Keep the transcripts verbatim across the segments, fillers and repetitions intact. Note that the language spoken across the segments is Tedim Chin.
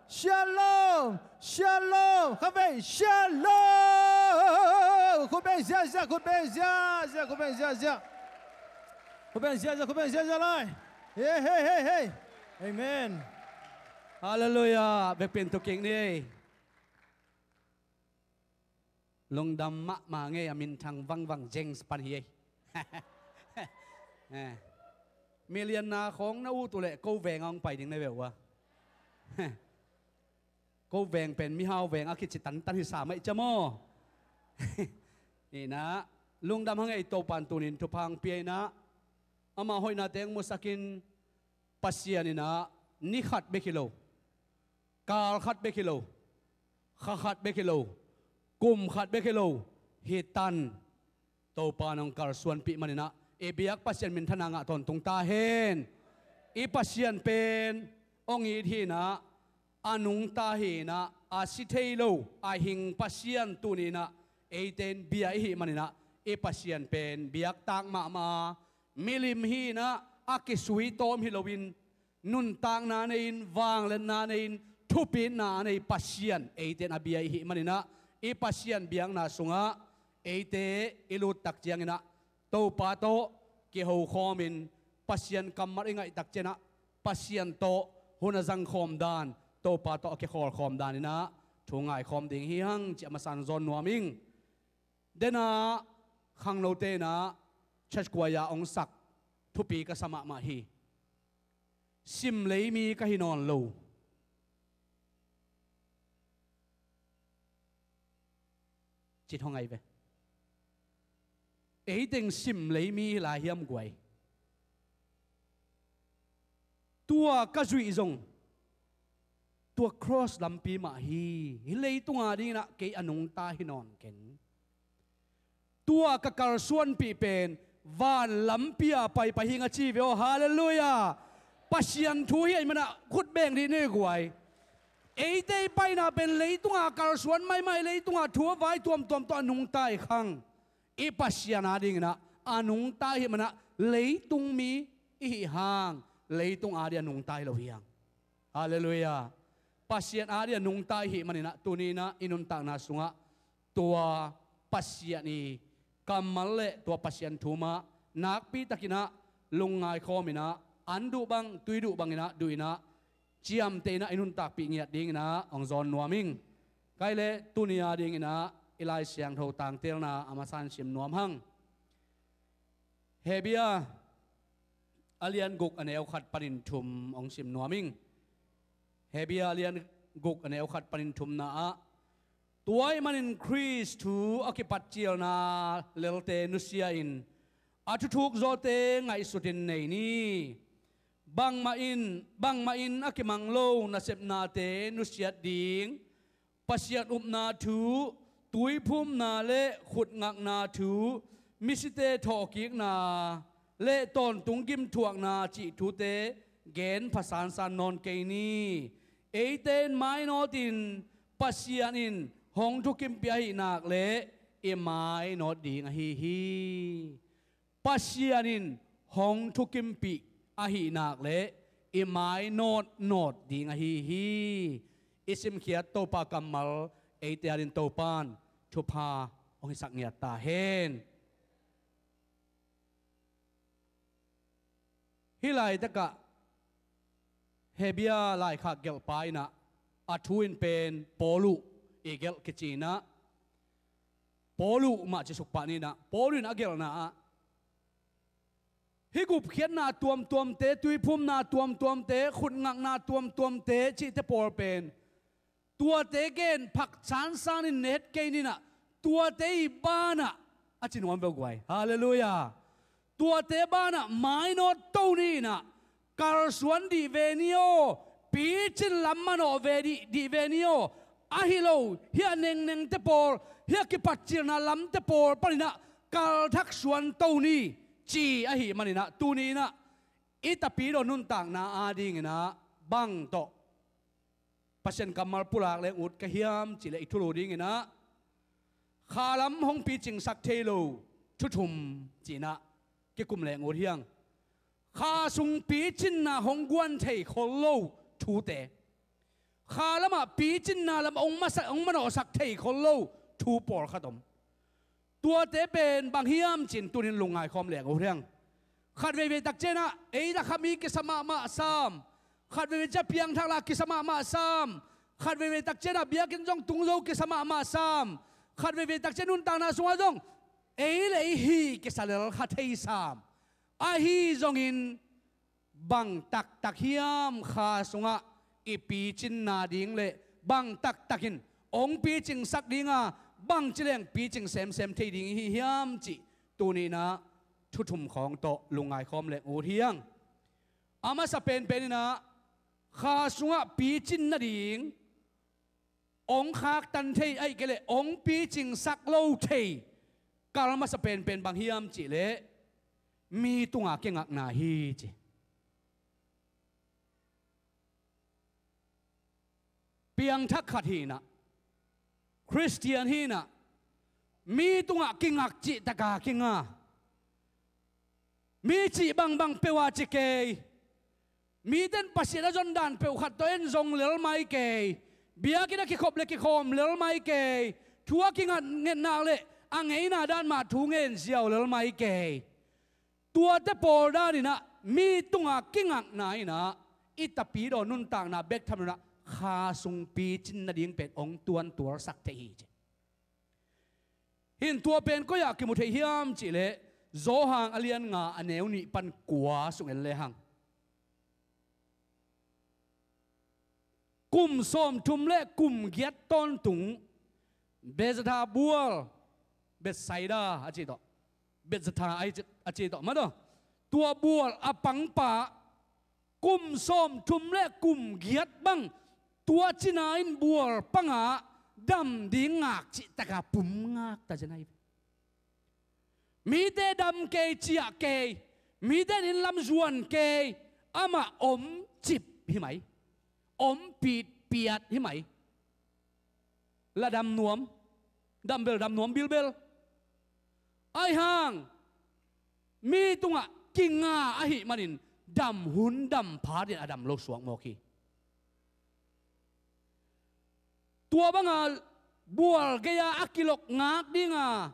Shalom! Shalom! Khatvei, shalom! Khut beng ziahziah, khut beng ziahziah, khut beng ziahziah. Khut beng ziahziah, khut beng ziahziah lai. Hei, hei, hei, hei. Amen. Halleluiah. Biakpiin thukik ni. Lungdam mahmah ngei a, minthang vangvang James pan hi ei. Eh. Milianna khawng na ut uh leh ko veng a hong pai ding na hi ve uh a. Ko veng pen mihau veng a kici tantan hi sam ei cia maw. Inah, lungdam hang ei, Topan tunin thupha hong pia inah. Ama hoihnate hong musakin Pasian inah ni khat bek hi lo, kal khat bek hi lo, kha khat bek hi lo, kum khat bek hi lo, hi tan Topa in hong kalsuanpih maninah i biak Pasian minthanna ngah tawntung ta hen. I Pasian pen hong it hinah, a nungta hinah, a si thei lo, a hing Pasian tuninah eite in bia i hih maninah i Pasian pen biaktak mahmah a, milim hinah a kisui tawm hi loin, nuntakna nei-in, vangliatna nei-in, thupitna a nei Pasian eite in a bia i hih maninah i Pasian biakna sungah eite i lut tak cianginah Topa tawh kiho khawmin, Pasian kammal i ngaih tak cianginah Pasian tawh hun a zangkhawm dan, Topa tawh a kikhawlkhawm daninah thu ngaikhawm ding hi hang cih a masa-in zawn nuam ing. Denah khangnote inah church choir hong sak thupi ka sa mahmah hi. Simlei mi ka hi nawn lo. Ci thong ai ve. Eiteng simlei mi hi lai hiam guai? Tua ka zuih zong tua cross lampi mah hi. Hih leitunga dinginah kei a nungta hi nawn ken. Tua ka kalsuanpih pen van lampi a paipai hi ing a ci ve aw. Halleluiah. Pasian thu hi ahih manah khut beng dih ni guai. Eite i paina pen leitunga kalsuan maimai, leitunga thu a vai tuamtuam tawh a nungta i khang. I Pasian a dinginah a nungta i hih manah leitung mi i hih hang, leitung a ding a nungta hi lo hi hang. Halleluiah. Pasian a ding a nungta i hih maninah tuninah i nuntakna sungah tua Pasian i kammal le tua Pasian thu mah nakpitakinah lungngai khawminah an duh bang, tui duh banginah duhinah ciamtehinah i nuntakpih ngiat dinginah hong zawn nuam ing. Kai le tuni a dinginah i Lai Siangtho tangtelna a masa-in sim nuam hang. Hebru a lian guk a neu khat panin thum hong sim nuam ing. Hebru a lian guk a neu khat panin thumna ah, tua ahih manin Khrist thu a kipatcilna lelte nusia-in a thuthuk zawhte ngaihsutin nei ni. Bangmah in, bangmah in a kimang lo nasepnate nusiat ding, Pasian upna thu, tuiphumna le khutngakna thu, misite thawhkikna le tawntung gimthuakna cih thute gen pha sansan nawn kei ni. Eite in mainawtin Pasian in hong thukimpih ahih nak leh i mainawt ding ahi hi. Pasian in hong thukimpih ahih nak leh i mainawtnawt ding ahi hi. I simkhiat Topa kammal eite adingin Topa in thupha hong hisak ngiat ta hen. Hih laitakah Hebru laikhak gelhpa inah a thu in pen Paulu i gelh kici inah, Paulu mah cisuk pah ni inah, Paulu in a gelhna ah hih gupkhiatna tuamtuamte, tuiphumna tuamtuamte, khutngakna tuamtuamte cihte pawl pen tuate gen phak sansanin ne het kei ni inah, tuate i banah a ci nuam ve uh guai. Halleluiah. Tuate banah mainawt to ni inah, kalsuan dih ve ni aw, picin lam manawh ve dih, dih ve ni aw. Ahi lo, hih a nengnengte pawl, hih a kipatcilna lamte pawl paninah kalthak suan to ni, ci ahih maninah tuni inah i tapidaw nuntakna adinginah bang tawh Pasian kammal pulak leng ut ka hiam cihleh i thulu dinginah khalam hong picingsak thei lo thu thum ci inah kikum leng ut hi hang. Kha sung picinna hong guan thei khol lo thute, kha lamah picinna lam hong masa, hong manawhsak thei khol lo thu pawlkhat om. Tuate pen bang hiam cih tunin lungngai khawm leng uh hiang. Khat veivei tak ciangin ah ei lakkhami kisa mahmah sam. Khat veivei ciang piangthak la kisa mahmah sam. Khat veivei tak ciangin ah biakinn zong tung zo kisa mahmah sam. Khat veivei tak ciang nuntakna sungah zong ei le ei hi kisa lel kha thei sam. Ahi zongin bang taktak hiam kha sungah i picinna ding le bang taktak in hong picingsak ding a, bangci leng picing semsem thei ding i hi hiam cih tuni-in ah thu thum khawng tawh lungngai khawm leng ut hiang. A masa penpen in ah kha sungah picin nading hong khaktan thei, ahih kei leh hong picingsak lo thei kal masa penpen bang hiam cih leh mi tunga kingakna hi ci. Piangthak khat hi-in ah, Khristian hi-in ah, mi tungah kingak cih taka kinga. Mi cih bangbang peuh a ci kei. Mite in Pasian a zon dan peuh khat tawh en zong lel mai kei. Biakinn a kikhop le kikhawm lel mai kei. Thu a kingat ngetnak le a ngeina dan mah thu ngen ziau lel mai kei. Tuate pawl dan in ah mi tunga kingakna in ah i tapidaw nuntakna bek tham lo-in ah kha sung picin nading pen hong tuantualsak thei hi ci. Hi-in tua pen koi-ah kimu thei hiam cih leh Johan a lian nga a neu nih pan kua sung en lehang. Kum sawmthum le kum giat tawntung Bethzatha bual, Bethsaida a ci tawh, Bethzatha a ci, a ci tawh mah tawh, tua bual a pangpa kum sawmthum le kum giat bang tua cina in bual panga dam ding ngak cih taka pum ngak ta zen ahi. Mite dam kei, ciah kei, mite in lam zuan kei, amah om cip hi mai, om pitpiat hi mai. La dam nuam, dam bel dam nuam bilbel. Ahi hang mi tungah kinga ahih manin dam hun dam phatin a dam lo suak mawk hi. Tua banga bual gei-a a kilok ngak dinga,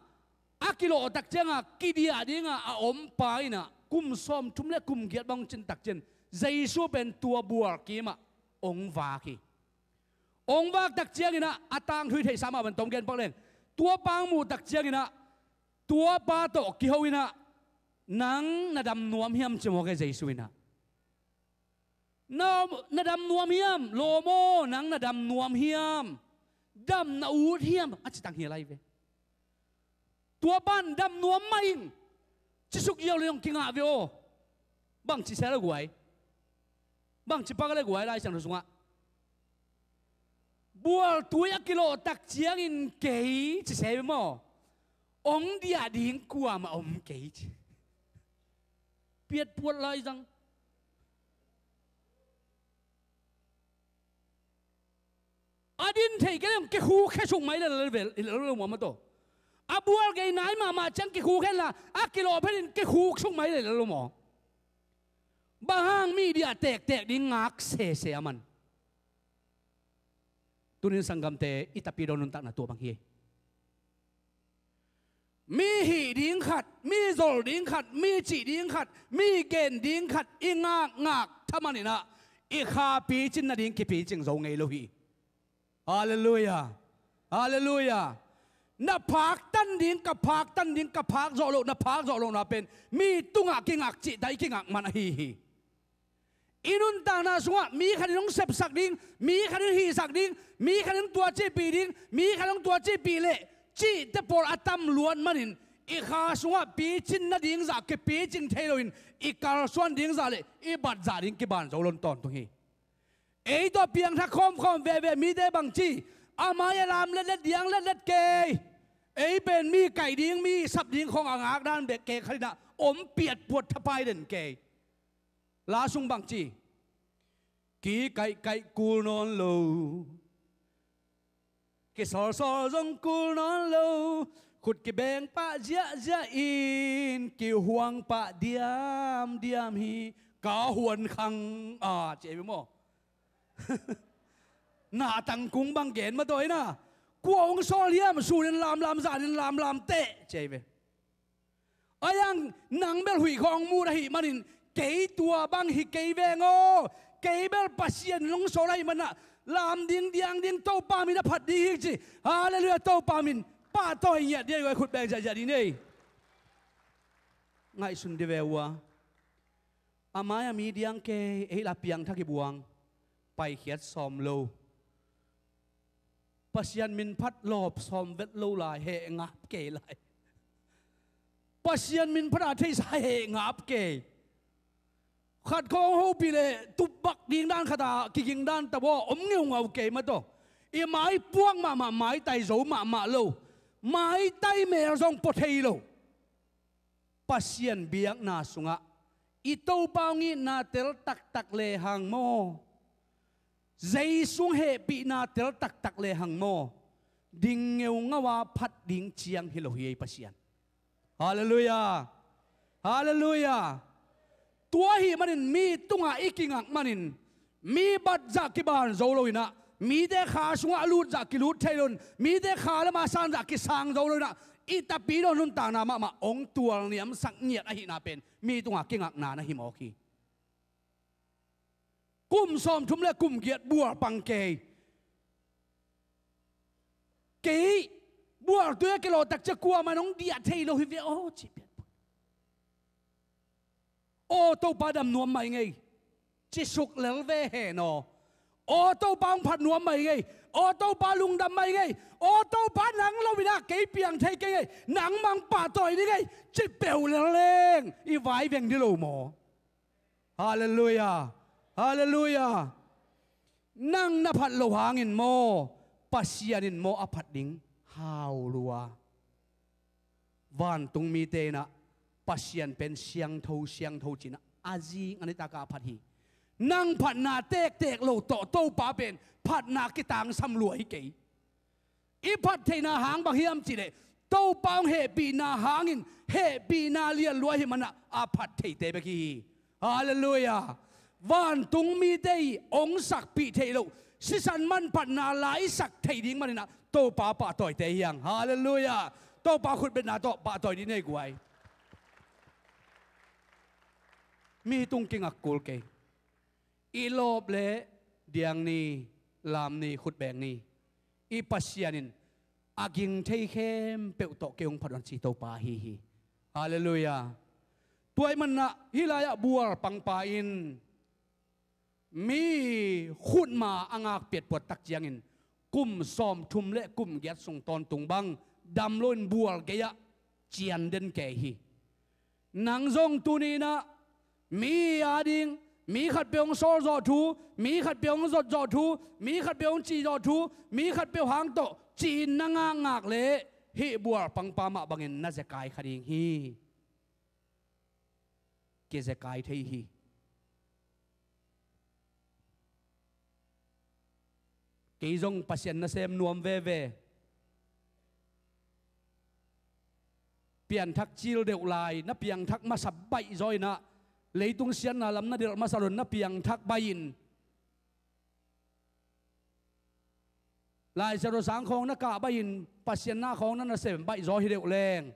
a kilawh tak cianga kidiah dinga a ompa in ah kum sawmthum le kum giat bang cin tak ciang Jesu pen tua bual kimah hong vak hi. Hong vak tak ciangin ah a tangthu i theihsa mah bang tawm gen pak leng, tua pa hong muh tak ciangin ah tua pa tawh kiho in ah, "Nang na dam nuam hiam?" ci mawk e Jesu in ah. "Na, na dam nuam hiam? Lawm aw, nang na dam nuam hiam? Dam na ut hiam?" a ci tang hi lai ve. Tua pan, "Dam nuam mah ing," ci suk ziau leh hong kingah ve aw. Bang ci se le guai? Bang ci pak le guai Lai Siangtho sungah? "Bual tui a kilawh tak ciangin kei," ci se ve maw? "Hong diah ding kuamah om kei," ci. Piatpuat lai zang. A din thei kei leng kikhuk khe suk mai lel vel, i lel lo maw, maw tawh. A bual gei nai mahmah ciang kikhuk khe la, a kilawh phetin kikhuk suk mai lel lo maw. Bang hang mi diah tektek ding ngak sese a man. Tunin sanggamte, i tapidaw nuntakna tua bang hi. Mi hih ding khat, mi zol ding khat, mi cih ding khat, mi gen ding khat i ngakngak thaman in ah i kha picin nading kipicing zo ngei lo hi. Halleluiah. Halleluiah. Na phaktan ding, ka phaktan ding, ka phak zawh loh, na phak zawh lohna pen mi tungah kingak cihta i kingak man ahi hi. I nuntakna sungah mi khat in hong sepsak ding, mi khat in hihsak ding, mi khat in hong tuacihpih ding, mi khat in hong tuacihpih leh cihte pawl a tam luat manin i kha sungah picin nading zah kipicing thei loin i kalsuan ding zah le i bat zah ding kiban zo lon tawntung hi. Ei tawh piangthak khawmkhawm veve mite bangci, a mai a lam letlet, diang letlet kei. Ei pen mi kaih ding, mi sap ding khawng a ngakdan bek kei khat in ah om piatpuat thapai den kei. La sung bangci, kikaihkaih kul nawn lo, kisawlsawl zong kul nawn lo, khut kibeng pah ziahziah in kihuang pah diamdiam hi, ka huan khang a ci ei maw? na tangkung bang gen mataw hi na. Kua hong sawl hiam, sunin lamlam, zanin lamlam teh ci hi ve. A yang nang bel huih khawng mut ahih manin, kei tua bang hi kei veng aw. Kei bel Pasian in hong sawl ahih manin ah, lam ding, diang ding, Topa min a phat ding hi ci. Halleluiah, Topa min pahtawi ngiat ding hi. Khut beng ziahziah ding hi. Ngaihsun dih ve ua. A mai-ah mi diang kei, ei la piangthak hi buang. Paikhiat sawm lo. Pasian min phat lawp sawm vet lo lai, heh ngap kei lai. Pasian min phat a theihsa heh ngap kei. Khat khawng hopih leh tupbak ding dan khat a kiging dan ta baw, om ngeungau kei mataw. I mai puak mahmah, maitai zo mahmah lo. Maitai mel zong pua thei lo. Pasian biakna sungah i Topa hong itna tel taktak lehang maw, Zeisu hong hehpihna tel taktak lehang maw, ding ngeungau a phat ding ciang hi lo hi ei Pasian. Halleluiah. Halleluiah. Tua ahih manin mi tungah i kingak manin, mi bat zah kibang zo lo in ah, mite kha sungah a lut zah kilut thei lo in, mite kha le ma san zah kisang zo lo in ah, i Tapidaw nuntakna mahmah hong tualniamsak ngiat ahihna pen mi tungah kingakna na hi mawk hi. Kum sawmthum le kum giat bual pang kei. Kei bual tui a kilawh takciang kuamah in hong diah thei lo hi ve aw, ci pian. Aw Topa, dam nuam mai ngei, ci suk lel ve hen aw. Aw Topa, hong phat nuam mai ngei. Aw Topa, lungdam mai ngei. Aw Topa, nang lo in ah kei piang thei kei ngei. Nangmah hong pahtawi ding ngei, ci peuh lel leng i vai veng dih lo maw. Halleluiah. Halleluiah. Nang na phat loh hangin maw, Pasian in maw a phat ding hau lua. Vantung mite in ah Pasian pen siangtho, siangtho ci-in ah a zing a nitak a phat hi. Nang phatna tektek lo tawh Topa pen phatna kitangsam lua hi kei. I phat theihna hang bang hiam cih leh, Topa hong hehpihna hangin hehpihna lian lua ahih manin ah a phat theite bek hi. Halleluiah. Vantung mite i hong sakpih theih loh, sisan manphatna la i sak theih ding manin ah Topa pahtawite hi hang. Halleluiah. Topa khutbetna tawh pahtawi dih nei guai. Mi tung kingak kul kei. I lawp le diang ni, lam ni, khutbeng ni, i Pasian in a ging thei khempeuh tawh kei hong phat un, ci Topa ahi hi. Halleluiah. Tua ahih manin ah hih lai-ah bual pangpa in mi khutma a ngak piatpuat tak ciangin kum sawmthum le kum giat sung tawntung bang dam loin bual gei-ah cian den kei hi. Nang zong tuni in ah mi ading, mi khatpeuh hong sawl zawh thu, mi khatpeuh hong zot zawh thu, mi khatpeuh hong cih zawh thu, mi khatpeuh hang tawh ci-in na ngakngak leh hih bual pangpa mah bangin na zekai kha ding hi. Kizekai thei hi. Kei zong Pasian nasem nuam veve. Pianthak cil deuh lai, na piangthak masa baih zaw in ah, leitung siatna lam na delh masa lo in na piangthak baih in, Lai Siangtho sang khawng na kah baih in, Pasian na khawng na nasem baih zaw hi deuh leng,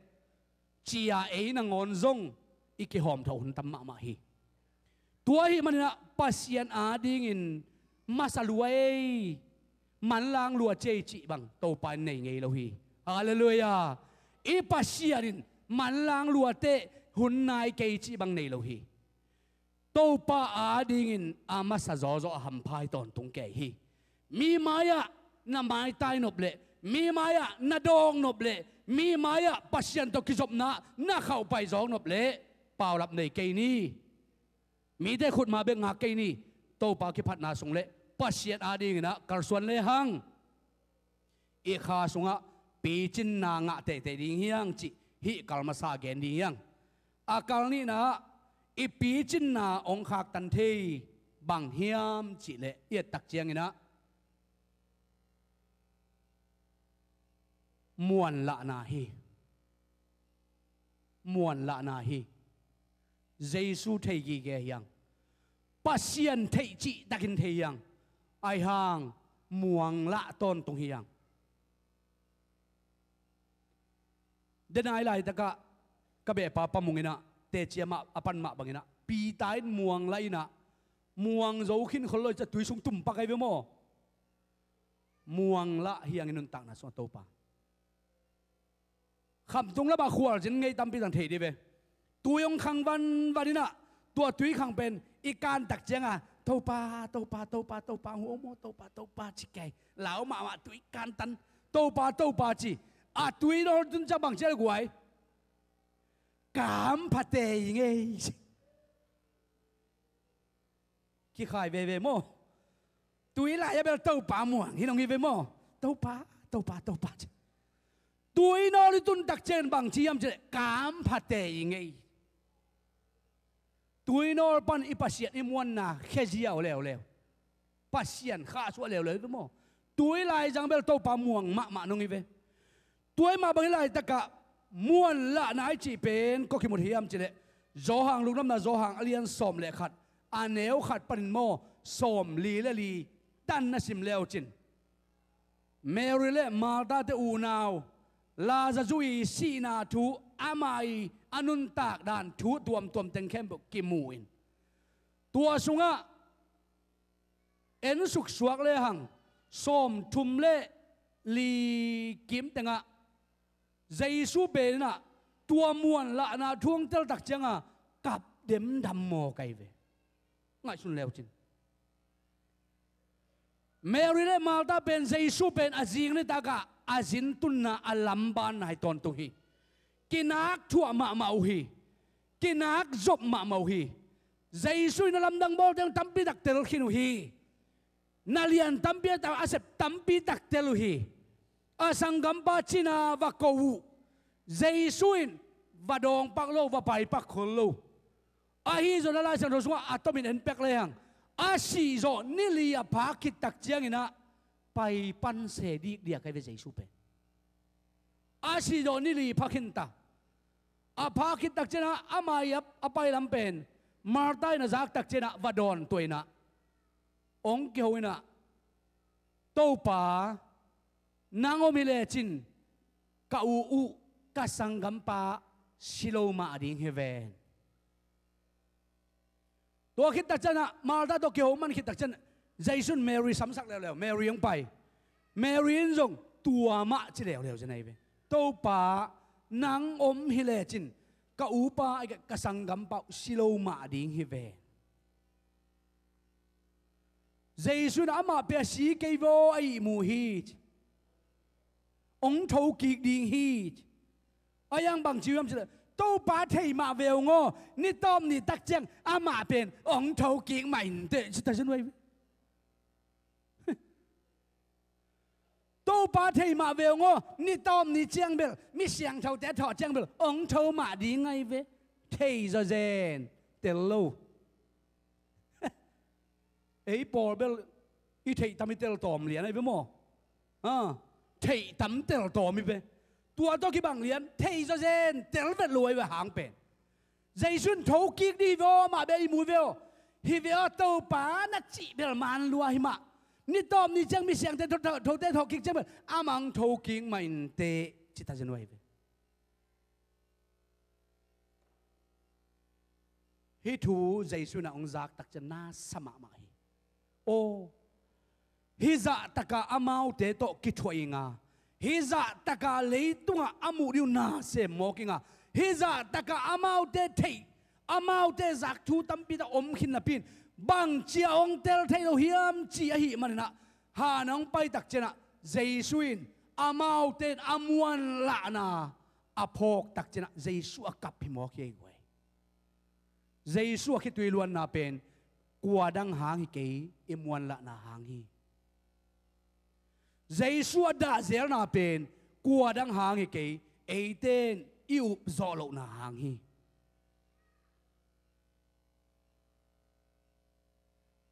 ci-a ei nangawn zong i kihawmthawh hun tam mahmah hi. Tua ahih manin ah Pasian adingin masa lua ei, manlang lua ci ei cih bang Topa in nei ngei lo hi. Halleluiah. I Pasian in manlang lua teh hun nai kei cih bang nei lo hi. Topa adingin a masa zawzaw a hampha hi tawntung kei hi. Mi mai-ah na maitai nop leh, mi mai-ah na dawng nop leh, mi mai-ah Pasian tawh kizopna na khauhpai zawk nop leh, paulap nei kei ni. Mite khutma bek ngak kei ni. Topa kiphatna sung leh Pasian adingin ah kalsuan lehang, i kha sungah picinna ngah teitei ding hi hang cih hih kal masa gen ding hi hang. A kal nihna ah i picinna hong khaktan thei bang hiam cih leh i et tak ciangin ah muanlahna hi. Muanlahna hi. Jesu thei gige hi hang. Pasian theih cihtakin thei hi hang. Ahi hang muang lah tawntung hi hang. Denai laitakah ka behpa Pa Mung inah teci a mah, a pan mah banginah Peter in muang lah inah muang zo khin khol lo i ci a tui sung tumpak ahi ve maw? Muang lah hi hang i nuntakna sungah Topa. Khamtung lamah khualzin ngei tampi tang thei dih ve. Tui hong khang vanvan inah tua tui khang pen i kantak cianga Topa, Topa, Topa, Topa, hong hu om aw, Topa, Topa, ci kei. Lau mahmah tui kantan Topa, Topa ci. A tui nawl tun ciang bang ci a le guai? Kam phate i ngei. Kikhai veve maw? Tui lai a bel Topa muang hi nong hi ve maw? Topa, Topa, Topa ci. Tui nawl i tuntak ciangin bang ci hiam cileh kam phate i ngei. Tui nawl pan i Pasian i muanna khia ziau leuleu. Pasian khahsuah leuleu hi ve maw? Tui lai zang bel Topa muang mahmah nong hi ve. Tua i mah bang hi laitakah muanlahna i cih pen kua kimut hiam cileh Johan lungdamna Johan a lian sawm le khat a neu khat panin maw sawm li le li tan na sim leucin Mary le Martha te unau Lazarus i sihna thu amah i a nuntak dan thu tuamtuam teng khempeuh kimu in tua sungah en suksuak lehang sawmthum le li kim tengah Jesu pen inah tua muanlahna thu hong teltak cianga kap demdam mawk ahi ve. Ngaihsun leucin Mary le Martha pen Jesu pen a zing nitakah a zin tunna a lambanna hi tawntung hi. Kinak thuah mahmah uh hi. Kinak zop mahmah uh hi. Jesu in a lamdang bawlteng tampitak tel khin uh hi. Na lian tampi a sep tampitak tel uh hi. A sanggampa cina va ko uh. Jesu in va dawngpak lo, va paipak khol lo. Ahi zongin a Lai Siangtho sungah a tomin en pek lehang a sihzawh ni li a phak khittak cianginah paipan se dikdiak ahi ve Jesu pen. A sihzawh ni li phak khinta. A phak khittak cianah amah i a, a pailam pen Martha in a zaktak cianah va dawn tua inah ong kiho inah Topa, nang om hi lecin ka u uh ka sanggampa si lo mah ding hi ven. Tua khittak cianah Martha tawh kiho man khittak cianah Jesu in Mary samsak leuleu, Mary hong pai. Mary in zong tua mah ci leuleu zen ahi ve. Topa, nang om hi lecin ka upa, ka sanggampa uh si lo mah ding hi ven. Jesu in amah pia si kei vaw a ihmu hi ci. Ong thokik ding hi ci. A yang bang ci hiam cileh Topa thei mah veu ngaw, ni tawp ni tak ciang amah pen ong thokik mah inteh ci ta zen uai. Topa thei mah veu ngaw, ni tawm ni ciang bel mi siangthote a thawh ciang bel ong tho mah ding ngai ve. Thei zawzen tel lo. Ei pawl bel i theih tam i tel tawm lian ai ve maw? Theih tam tel tawm i ve. Tua tawh kibang lian thei zawzen tel vet lo ai ve hang pen. Jesu in thokik dih hi ve aw, amah bia i mu hi ve aw. Hi ve aw, Topa na cih bel man lua hi mah. Ni tawm ni ciang mi siangte thote thawhkik ciang bel amah ang thokik mah inteh ci ta zen uh ahi ve. Hih thu Jesu in a hong zaktak ciang na sa mahmah hi. Aw, hih zahtaka amaute tawh kithuah inga, hih zahtaka leitungah a muh dih uh na sem mawk inga, hih zahtaka amaute theih, amaute zak thu tampi tak om khin napi in bangci a hong tel thei lo hiam ci ahih maninah, han a hong paitak cianah Jesu in amaute in a muanlahna a phawktak cianah Jesu a kap hi mawk hi ei guai. Jesu a khitui luanna pen kua dang hang hi kei, i muanlahna hang hi. Jesu a dahzelna pen kua dang hang hi kei, eite in i upzawh lohna hang hi.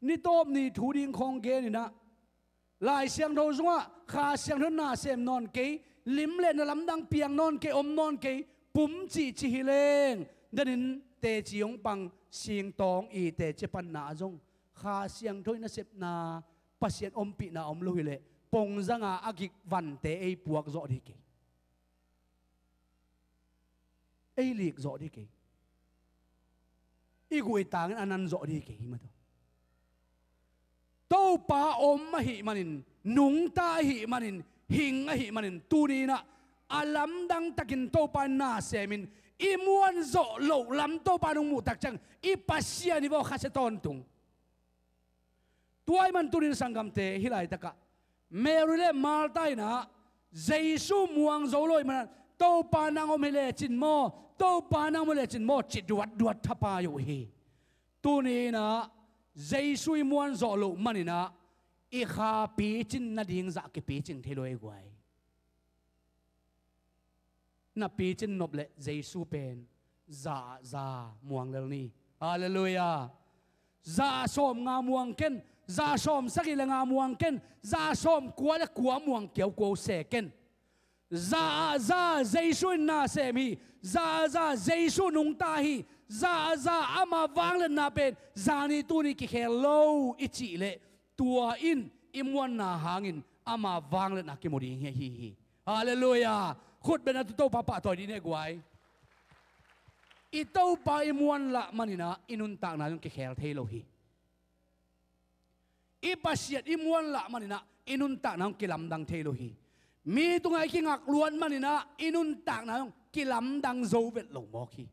Ni tawp ni thu ding khawng geninah Lai Siangtho sungah Kha Siangtho na sem nawn kei, lim le na lamdang piang nawn kei, om nawn kei, pum cihcih hi leng danin teci hong pang singtawng i teci panna ah zong Kha Siangtho i nasepna Pasian ompihna om lo hileh pongzanga a gik vante ei puak zawh dih kei. Ei lik zawh dih kei. I guh i tangin a nan zawh dih kei hi mah tawh. Topa om ahih manin, nungta ahih manin, hing ahih manin, tuni inah a lamdang takin Topa in na semin, i muan zawh loh lam Topa in hong muh tak ciang i Pasian i vawh khasia tawntung. Tua ahih man tunin sanggamte hih laitakah Mary le Martha inah Jesu muang zo lo ahih manin Topa nang om hi lecin maw, Topa nang om hi lecin maw ci duatduat thapai uh hi. Tuni inah Jesu i muan zawh loh maninah i kha picin nading zah kipicing thei lo ei guai. Na picin nop leh Jesu pen za ah za muang lel ni. Halleluiah. Za ah sawm nga muang ken, za ah sawm sagih le nga muang ken, za ah sawm kua le kua muang kiaukuau se ken. Za ah za Jesu in na sem hi. Za ah za Jesu nungta hi. Za ah za ama vangliatna pen zani tuni kikhel lo i cih leh tua in i muanna hangin ama vangliatna kimu ding hi ahi hi. Halleluiah. Khut beng a tu Topa pahtawi dih ni ei guai. I Topa i muan lah maninah i nuntakna zong kikhel thei lo hi. I Pasian i muan lah maninah i nuntakna zong kilamdang thei lo hi. Mi tungah i kingak luat maninah i nuntakna zong kilamdang zo vet lo mawk hi.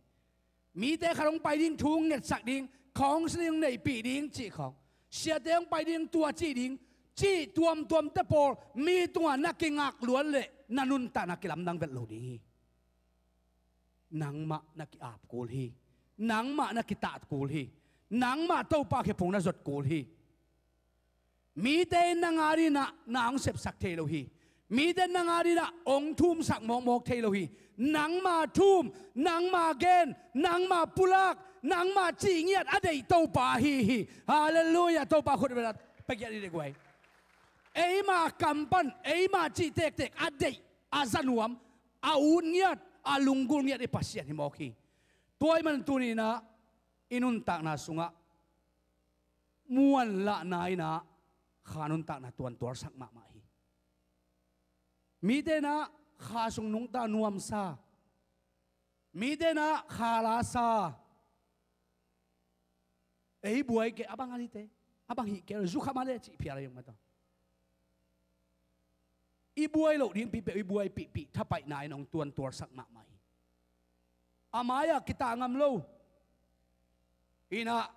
Mite khat hong pai ding, thu hong ngetsak ding, counseling hong neihpih ding cih khawng, siate hong pai ding, tua cih ding cih tuamtuamte pawl mi tungah na kingak luat leh na nuntakna kilamdang vet lo ding hi. Nangmah na ki-ap kul hi. Nangmah na kitah kul hi. Nangmah Topa khephung na zot kul hi. Mite in nang adinah na hong sepsak thei lo hi. Mite in nang adinah hong thumsak mawkmawk thei lo hi. Nangma thum, nangma gen, nangma pulak, nangma cihngiat a deih Topa ahi hi. Halleluiah. Topa khut beng a pagiat ni ei guai. Eima kam pan, eima cih tektek a deih, a za nuam, a ut ngiat, a lunggulh ngiat i Pasian hi mawk hi. Tua ahih man tuni inah i nuntakna sungah muan lahna inah kha nuntakna tuantualsak mahmah hi. Mite inah kha sung nungta nuamsa, mite inah kha lasa, ei buai kei a bang a nite, a bang hih kei zu kha mah le cih phial a hi ung mah tawh. I buai loh ding pihpeuh i buaipihpih thapaihna in hong tuantualsak mahmah hi. A mai-ah kitah ngam lo. Inah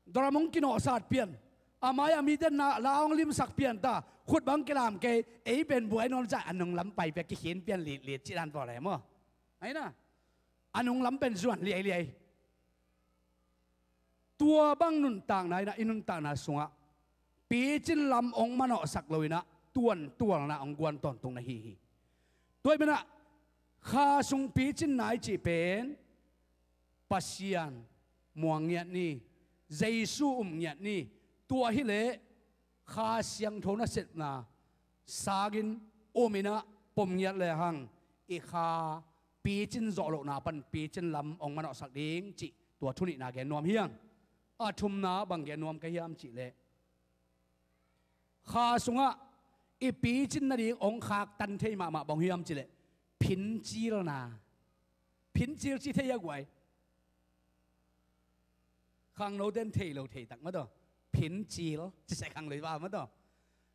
drum hong kinawhsat pian. A mai-ah mite na la hong limsak pian ta. Khut bang kilam kei, ei pen buai nawn zah a nunglam pai pia kikhin pian litlit cih dan pawl e maw. Aina a nunglam pen zuan liailiai. Tua bang nuntakna inah i nuntakna sungah picin lam hong manawhsak lo inah tuantualna hong guan tawntung na hi hi. Tua ahih manah kha sung picinna i cih pen Pasian muang ngiat ni, Jesu um ngiat ni. Tua hileh Kha Siangtho nasepna sangin um inah pom ngiat lehang i kha picin zawh lohna pan picin lam hong manawhsak ding cih tua thunihna gen nuam hi hang. A thumna bang gen nuam ka hiam cihleh, kha sungah i picin nading hong khaktan thei mahmah bang hiam cihleh phincilna. Phincil ci thei a guai. Khangnote in thei lo thei tak mah tawh. Phincil ci seh khangno i va mah tawh.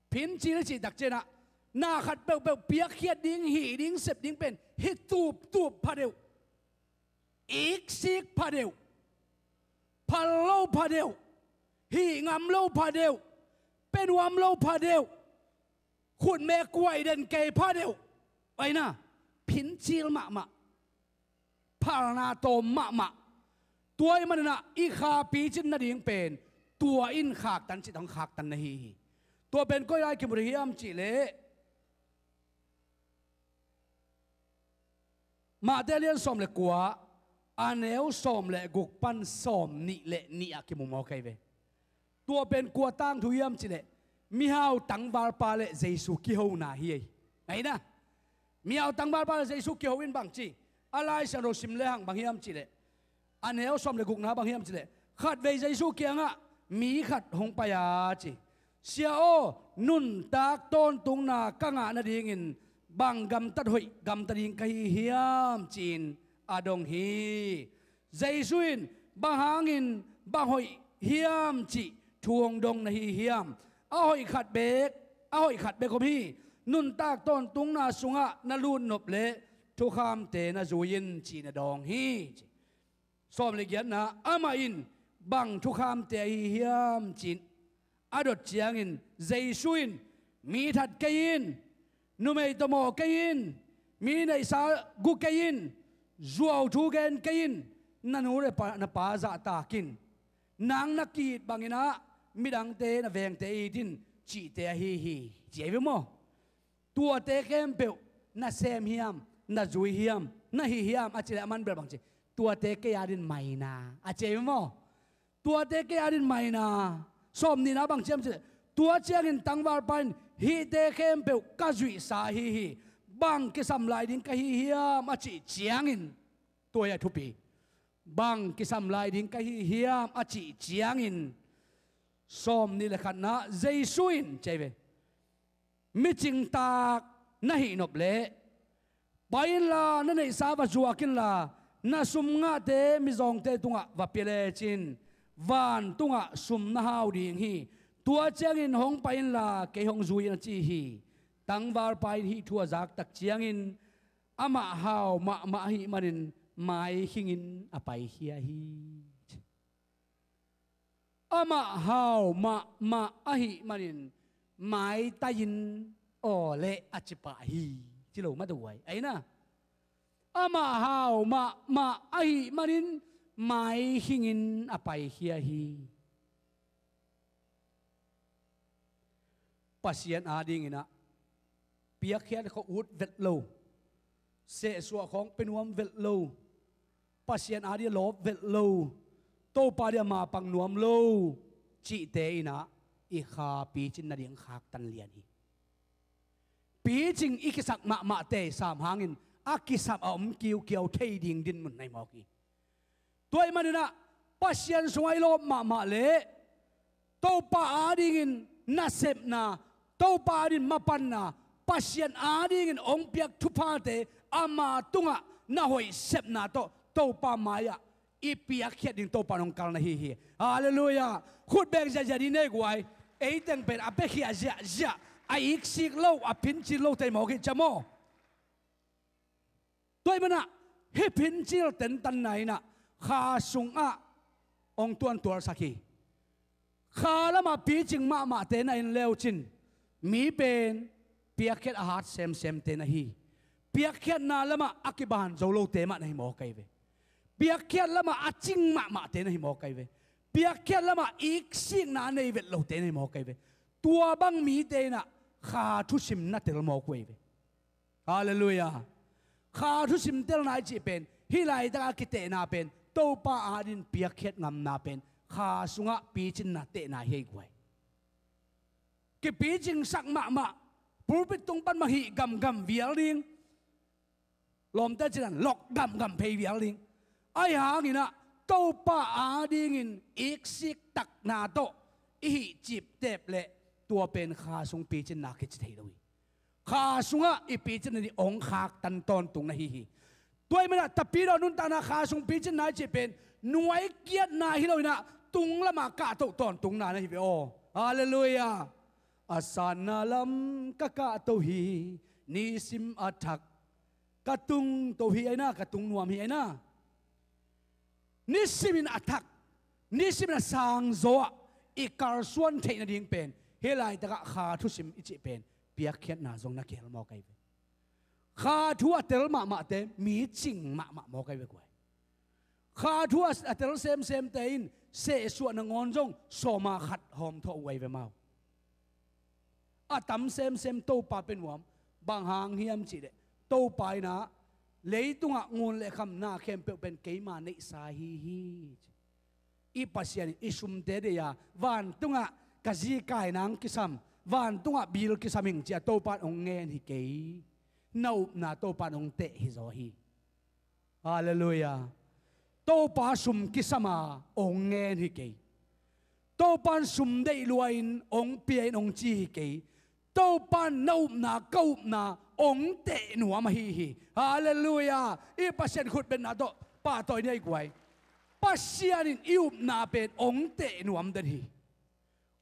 Phincil cih tak cianah na khat peuhpeuh piakkhiat ding, hih ding, sep ding pen hih tuptup pha deuh, iksik pha deuh, phal lo pha deuh, hih ngam lo pha deuh, pia nuam lo pha deuh, khutme kuai den kei pha deuh. Aina phincil mahmah, phalna tawm mahmah. Tua ahih maninah i kha picin nading pen tua in khaktan cih tawh khaktan na hi hi. Tua pen koi lai kimu ding hiam cihleh, Matthai lian sawm le kua, a neu sawm le guk pan sawm nih le nih ah kimu mawk ahi ve. Tua pen kua tangthu hiam cihleh, mihau tangvalpa le Jesu kihona hi ei. Aina mihau tangvalpa le Jesu kiho in bang ci, a Lai Siangtho sim lehang bang hiam cihleh, a neu sawm le gukna bang hiam cihleh, khatvei Jesu kiangah mi khat hong pai a ci. "Sia aw, nuntak tawntungna ka ngah nadingin bang gamtat hoih gamta ding ka hi hiam?" ci-in a dong hi. Jesu in, "Bang hangin bang hoih hiam cih thu hong dong na hi hiam? A hoih khat beek, a hoih khat beek om hi. Nuntak tawntungna sungah na lut nop leh thukhamte na zui in," ci-in a dawng hi. Sawm le giatna, amah in bang thukhamte ahi hiam ci-in a dot ciangin Jesu in, "Mi that kei in, numei tawmawh kei in, mi neihsa gu kei in, zuauthu gen kei in, na nu le pa, na pa zahtak in, nang na ki-it bangin ah midangte, na vengte it in," cihte ahi hi, ci ahi ve maw? Tuate khempeuh na sem hiam, na zui hiam, na hih hiam a cih leh aman bel bang ci, "Tuate kei adingin maina," a ci ahi ve maw? "Tuate kei adingin maina." Sawm nihna bang ci hiam cih leh, "Tua ciangin tangvalpa in, 'Hihte khempeuh ka zuihsa ahi hi. Bang kisam lai ding ka hi hiam?' a cih ciangin," tua hi a thupi, "Bang kisam lai ding ka hi hiam?" a cih ciangin, sawm nih le khatna, Jesu in ci ahi ve, "Micingtak na hih nop leh, pai inla, na neihsa va zuak inla, na sum ngahte mizawngte tungah va pia lecin, vantungah sum na hau ding hi. Tua ciangin hong pai inla, kei hong zui in," a ci hi. Tangvalpa in hih thu a zak tak ciangin amah hau mahmah ahih manin maikhingin a paikhia hi. Amah hau mahmah ahih manin maitai-in, "Aw leh," a ci pah hi, ci lo mah tua hi. Ahi na, amah hau mahmah ahih manin maikhingin a paikhia hi. Pasian adingin ah piakkhiat khawng ut vet lo, sehsuah khawng pia nuam vet lo, Pasian ading a lawp vet lo, Topa ading a mapang nuam lo cihte in ah i kha picin nading khaktan lian hi. Picing i kisak mahmahte i sam hangin a kisap a om kiukiau thei ding dinmun na hi mawk hi. Tua ahih manin ah Pasian sungah i lawp mahmah leh Topa adingin nasepna, Topa adingin mapanna, Pasian adingin hong piak thuphate ama tungah na hoih sepna tawh Topa mai-ah i piakkhiat ding Topa in hong kal na hi hi. Halleluiah. Khut beng ziahziah dih nei guai. Ei teng pen a piakhia ziahziah, a iksik lo, a phincil lo thei mawk hi, ci maw? Tua ahih manin ah hih phincil tentanna in ah kha sungah hong tuantualsak hi. Kha lamah picing mahmahte na en le uh cin, mi pen piakkhiat a hat semsemte na hi. Piakkhiatna lamah a kiban zo lote mah na hi mawk ahi ve. Piakkhiat lamah a cing mahmahte na hi mawk ahi ve. Piakkhiat lamah iksikna a nei vet lote na hi mawk ahi ve. Tua bang mite in ah kha thusim na tel mawk uh ahi ve. Halleluiah. Kha thusim telna i cih pen, hih laitak a kitehna pen, Topa adingin piakkhiat ngamna pen kha sungah picinna tehna hi ei guai. Kipicingsak mahmah, pulpit tung pan mah hih gamgam vial ding, lawmte cinan lok gamgam phei vial ding. Ahi hangin ah Topa adingin iksik takna tawh i hih ciptep leh tua pen kha sung picinna kici thei lo hi. Kha sungah i picin nading hong khaktan tawntung na hi hi. Tua ahih manin ah Tapidaw nuntakna kha sung picinna i cih pen nuai kiatna hi lo in ah tung lamah kahtoh tawntungna na hi ve aw. Halleluiah. A sanna lam ka kahtoh hi, nisim a thak ka tungto hi ahi na, ka tung nuam hi ahi na. Nisimin a thak, nisimin a sangzaw ah i kalsuan theih nading pen hih laitakah kha thusim i cih pen piakkhiatna zong na kihel mawk ahi ve. Kha thu a tel mahmahte mi cing mahmah mawk ahi ve guai. Kha thu a, a tel semsemte in sehsuah nangawn zong sawma khat hawm thawh uh ahi ve mau. A tam semsem Topa pia nuam, bang hang hiam cih leh Topa in ah leitungah ngun le khamna khempeuh pen keima neihsa hi hi. I Pasian in i sumte deih a, vantungah ka zi kai nang kisam, vantungah bil kisam ing ci-a Topa in hong ngen hi kei. Na upna Topa in hong teh hi zaw hi. Halleluiah. Topa sum kisam a hong ngen hi kei. Topan sum deih lua-in hong pia in hong ci hi kei. Topan na upna, ka upna hong teh nuam ahi hi. Halleluiah. I Pasian khutbetna tawh pahtawi ni ei guai. Pasian in i upna pen hong teh nuam den hi.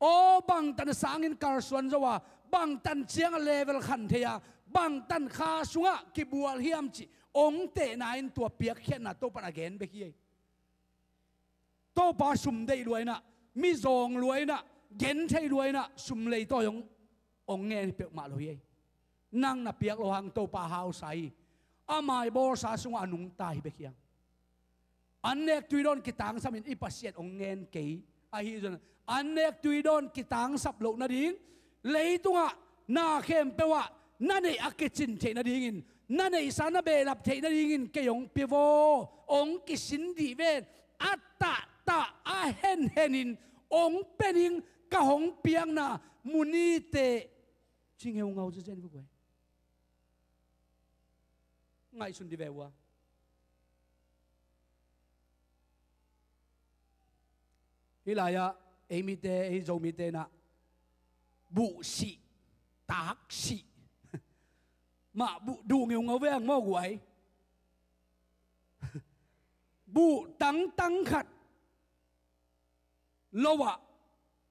Aw, bangtan sangin kalsuan zo a, bangtan ciang a level khan thei a, bangtan kha sungah kibual hiam cih hong tehna in tua piakkhiatna Topan a gen bek hi ei. Topa sum deih lua inah, mizawng lua inah, genthei lua inah sum leitawi hong, hong ngen hi peuhmah lo hi ei. Nang na piak lo hang Topa hausa hi. A maibawlsa sungah a nungta hi bek hiam? An nek tui dawn kitangsap in i Pasian hong ngen kei. Ahi zong an nek tui dawn kitangsap loh nading, leitungah na khempeuh ah na neih a kicin theih nadingin, na neihsa na behlap theih nadingin kei hong pia vaw, hong kisin dih ven. A tahtah a henhenin hong pia ding ka hong piakna mu ni teh, ci ngeungau zezen vuk ve. Ngaihsun dih ve ua. Hih lai-ah ei mite, ei Zomite inah buh sih, taak sih mah buh duh ngeungau ve ang maw guai. Buh tangtang khat lo ah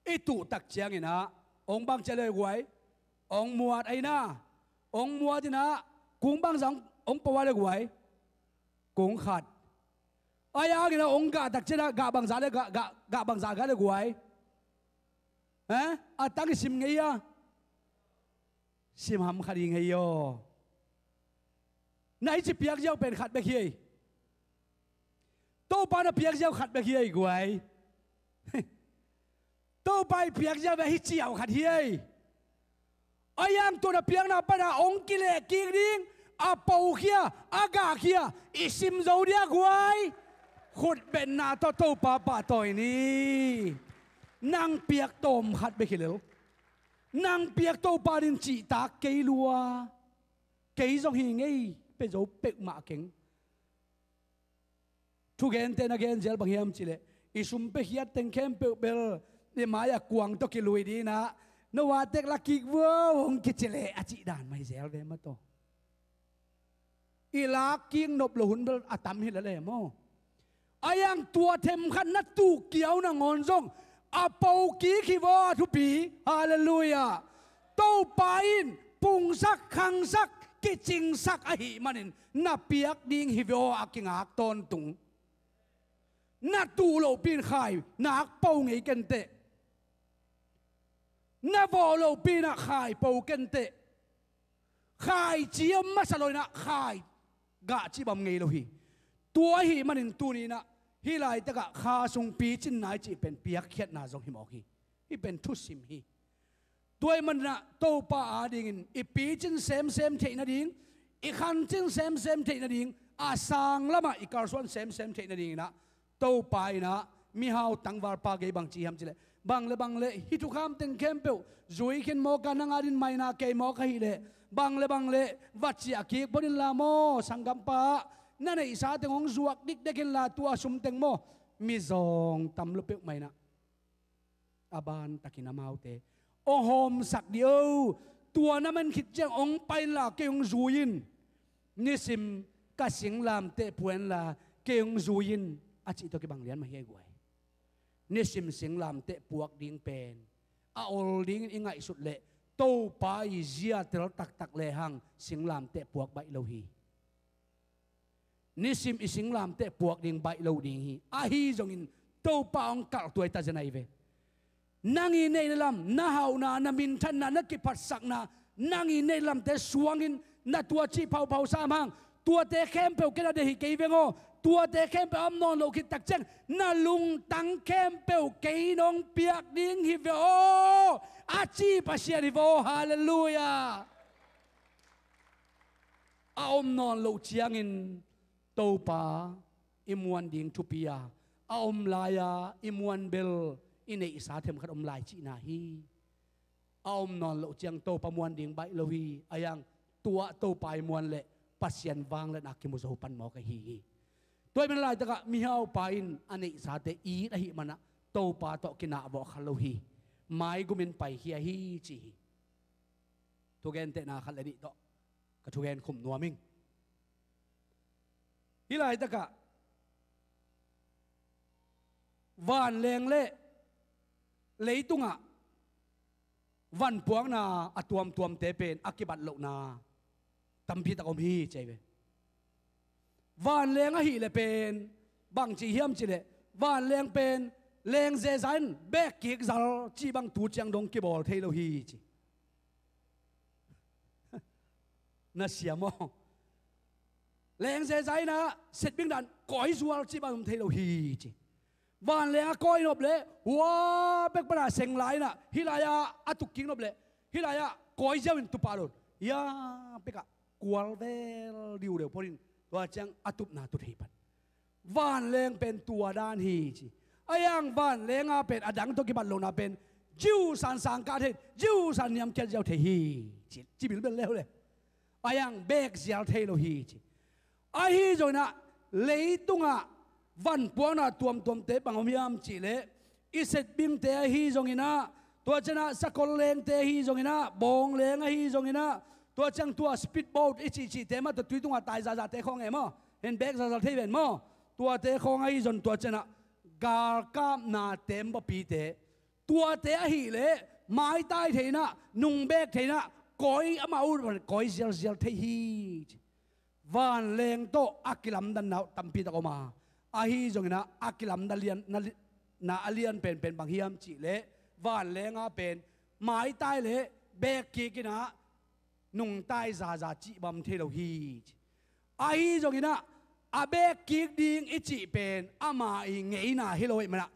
i tuhtak cianginah hong bang cia le guai, hong muat aina, hong muat inah kung bangza hong, hong pua le guai, kung khat. Ai anginah hong gahtak cianah gah bangza le gah, gah, gah bangza gah le guai. Eh? A tang i sim ngei a. Sim ham khat i ngei aw. Na i ci piakziau pen khat bek hi ei. Topa na piakziau khat bek hi ei guai. Topa i piakziau ve hi ciau khat hi ei. A iang tua na piakna pana hong kilehkik ding, a pokhia, a gahkhia i sim zo dia guai. Khutbetna tawh Topa pahtawi ni. Nang piak tawm khat bek hi lel. Nang piak Topa ding cihtak kei lua. Kei zong hi ngei, pia zo peuhmah keng. Thugente na gen zel bang hiam cihleh, i sum piakhiat teng khempeuh bel i mai-ah kuang tawh kilui dinah, no a tek la kik vuau hong kici leh a cih dan mai zel ve mataw. I lak kik nop lo hun bel a tam hi lel e maw. A iang tua themkhat na tuh kiau nangawn zong a po kik hi vaw a thupi. Halleluiah. Topa in pungsak, khangsak, kicingsak ahih manin na piak ding hi vaw a kingak tawntung. Na tuh lohpi in khai nak po ngei kenteh. Na vawh lohpi inah khai po kenteh. Khaici om masa lo inah khai gah cih bang ngei lo hi. Tua ahih manin tuni inah hih laitakah kha sung picinna i cih pen piakkhiatna zong hi mawk hi. Hih pen thusim hi. Tua ahih maninah Topa adingin i picin semsem theih nading, i khancin semsem theih nading, a sang lamah i kalsuan semsem theih nadinginah Topa inah mihau tangvalpa gei bang ci hiam cihleh, bang le bang le hih thukham teng khempeuh zui khin mawk a, nang adin maina kei mawk ahileh, bang le bang le va ciah kik phonin la maw, sanggampa, na neihsa teng hong zuak dikdek inla tua sum teng maw, mizawng tam lo peuhmah inah a bantakin amaute hong hawmsak dih o. Tua na man khit ciang hong pai inla kei hong zui in. Nisim ka singlamteh pua inla kei hong zui in, a cih tawh kibang lian mah hi ei guai. Nisim singlamteh puak ding pen a ol dingin i ngaihsut leh Topa i ziatel taktak lehang singlamteh puak baih lo hi. Nisim i singlamteh puak ding baih lo ding hi. Ahi zongin Topa hong kalh tuai ta zen ahi ve. Nang i neih le lam, na hauhna, na minthanna, na kiphatsakna, nang i neih lamte suangin na tua cih phauphau sam hang, tuate khempeuh ken a deih hi kei veng aw. Tuate khempeuh a om nawn loh khit tak ciang na lungtang khempeuh kei nong piak ding hi ve aw, a ci Pasian hi ve aw. Halleluiah. A om nawn loh ciangin Topa i muan ding thupi a, a om lai-a i muan bel i neihsa themkhat om lai cihna hi. A om nawn loh ciang Topa muan ding baih lo hi. A iang tua Topa i muan leh Pasian vangliatna kimu zo pan mawk ahi hi. Tua ahih man laitakah mihaupa in a neihsate it ahih manah Topa tawh kinahvawh kha lo hi. Maigumin paikhia hi ci hi. Thugentehna khat le nih tawh ka thugen khum nuam ing. Hih laitakah vanleng le leitungah vanpuakna a tuamtuamte pen a kibat lohna tampi tak om hi ci hi ve. Vanleng ahih leh pen bangci hiam cih leh, vanleng pen lengzeza in beek kik zal cih bang tu ciang dong kibawl thei lo hi ci. Na siam aw. Lengzeza in ah setbing dan kawi zual cih bang om thei lo hi ci. Vanleng a kawi nop leh hua bek pan a seng lai in ah hih lai-ah a tuk kik nop leh hih lai-ah kawi ziau in tu pah lo. Hia bekah kual vel diudeu phonin tua ciang a tupna tut hi pan. Vanleng pen tua dan hi ci. A hiang vanleng a pen a dang tawh kibat lohna pen ziu san sang kah thei, ziu san niamkhiat ziau thei hi ci, ci bilbel leu le. A hiang beek zial thei lo hi ci. Ahi zongin ah leitungah vanpuakna tuamtuamte bang om hiam cih leh i setbingte ahi zongin ah, tua ciang ah sakol lengte ahi zongin ah, bawng leng ahi zongin ah, tua ciang tua speedboat i cihcihte mah tawh tui tungah tai zahzahte khawng e maw, hen beek zahzah thei ven maw, tuate khawng ahi zong tua ciang ah galkapna tembaw pite, tuate ahih leh maitai thei in ah, nung beek thei in ah, kawi amah uh kawi zialzial thei hi ci. Vanleng tawh a kilamdanna uh tampi tak om a, ahi zongin ah a kilamdanna lian, na li-, na a lian penpen bang hiam cih leh vanleng a pen maitai le beek kik in ah nungtai zaza cih bang om thei lo hi ci. Ahi zongin ah a beek kik ding i cih pen ama i ngeina hi lo ahih man ah